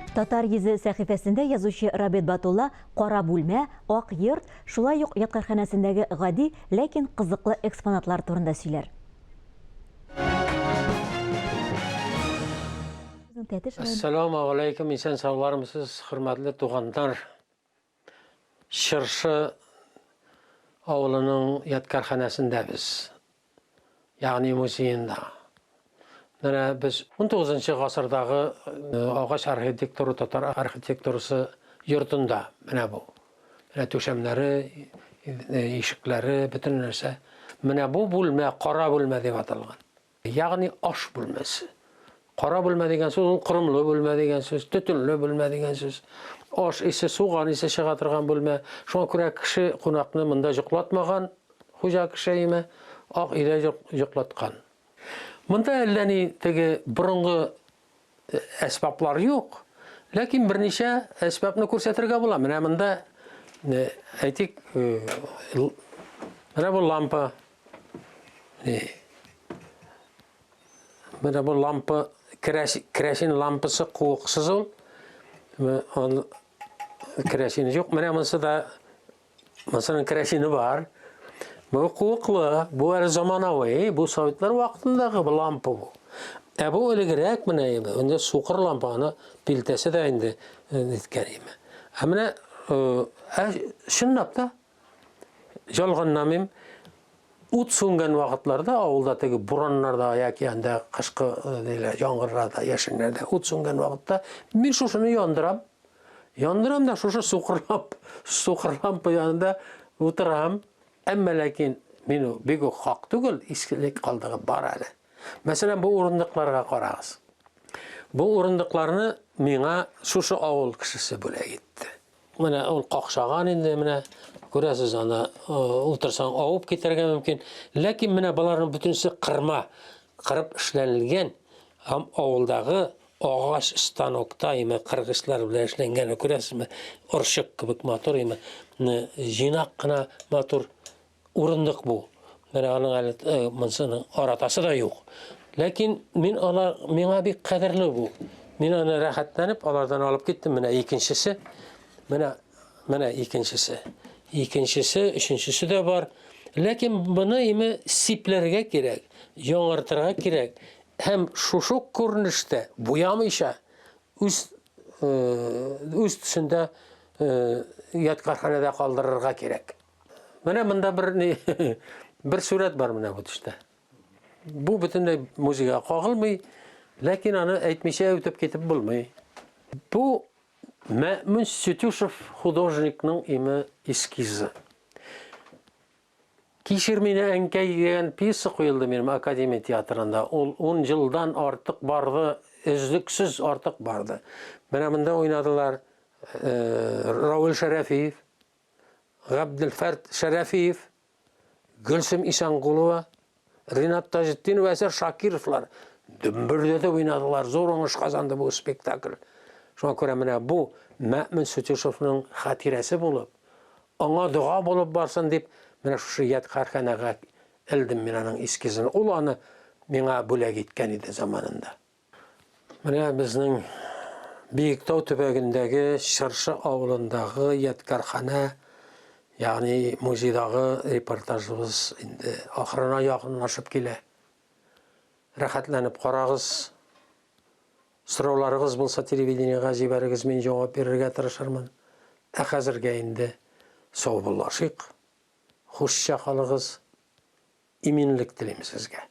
Татар йөзе сәхифәсендә язучы Рабит Батулла Кара бүлмә, Ак йорт, шулай ук ядкарьханәсендәге гади, ләкин кызыклы экспонатлар турында сөйләр. Әссәламегаләйкем, исән-саулармысыз, хөрмәтле туганнар! Чыршы авылының ядкарьханәсендә без, ягъни музеенда. Менә без 19 гасырдагы э, агач архитектура, татар архитектурасы йортында менә бу. Менә түшәмнәре, э, ишекләре, бөтен нәрсә. Менә бу бүлмә кара бүлмә дип аталган. Ягъни аш бүлмәсе. Кара бүлмә дигән сүз ул корымлы бүлмә дигән сүз, төтенле бүлмә дигән сүз. Аш исе, суган исе чыга торган бүлмә. Шуңа күрә кеше кунакны монда йоклатмаган, хуҗа кеше име, ак өйдә йоклаткан. Монда әллә ни теге борынгы э, әсбаплар юк. Ләкин берничә әсбапны күрсәтергә була. Менә монда э, әйтик, э, менә бу лампа. Менә бу лампа, керәшин лампасы куыксыз ул. Аны керәшин юк. Менә монысы да монысының керәшине бар. Бу куыклы, бу әле заманауи, бу советлар вакытындагы бу лампа бу. Ә бу элегрәк менә инде, инде сукыр лампа, аны пилтәсе дә инде ниткән име. Ә менә ә чынлап та Ялганламыйм, ут сүнгән вакытларда авылда теге бураннарда яки анда кышкы э, ниләр, яңгырларда, яшеннәрдә ут сүнгән вакытта мин шушыны яндырам. Яндырам да шушы сукыр лампа, сукыр лампа янында утырам. Әмма ләкин мин бик үк хак түгел, искелек калдыгы бар әле. Мәсәлән, бу урындыкларга карагыз. Бу урындыкларны миңа шушы авыл кешесе бүләк итте. Менә ул какшаган инде, менә күрәсез аны, утырсаң авып китәргә мөмкин. Ләкин менә боларның бөтенесе кырма, кырып эшләнелгән һәм авылдагы агач станокта име кыргычлар белән эшләнгән, күрәсезме? Орчык кебек матур име, җыйнак кына матур Урындык бу. Менә аның әле э, монсының аратасы да юк. Ләкин мин алар миңа бик кадерле бу. Мин аны рәхәтләнеп алардан алып киттем. Менә икенчесе. Менә менә икенчесе. Икенчесе, өченчесе дә бар. Ләкин моны име сипләргә кирәк, яңартырга кирәк. Һәм шушы күренештә буямыйча үз э, үз төсендә э, ядкарханәдә калдырырга кирәк. Менә монда бер ни, бер сурәт бар менә бу төштә. Бу бөтенләй музейга кагылмый, ләкин аны әйтмичә үтеп китеп булмый. Бу Мәэмүн Сютюшев художникның име эскизы. Кичер мине, әнкәй дигән пьеса куелды минем академия театрында. Ул 10 елдан артык барды, өзлексез артык барды. Менә монда уйнадылар э, Равил Шәрәфиев, Габделфәрт Шәрәфиев, Гөлсем Исәнгулова, Ринат Таҗетдинов, Әсәр Шакировлар дөмбердәтеп уйнадылар. Зур уңыш казанды бу спектакль. Шуңа күрә менә бу Мәэмүн Сутюшевның хатирәсе булып, аңа дога булып барсын дип, менә шушы ядкарханәгә элдем мин аның эскизын. Ул аны миңа бүләк иткән иде заманында. Менә безнең Биектау төбәгендәге Чыршы авылындагы ядкарханә, ягъни музейдагы репортажыбыз инде ахырына якынлашып килә. Рәхәтләнеп карагыз. Сорауларыгыз булса телевидениегә җибәрегез, мин җавап бирергә тырышырмын. Ә хәзергә инде саубуллашыйк. Хушча калыгыз. Иминлек телим сезгә.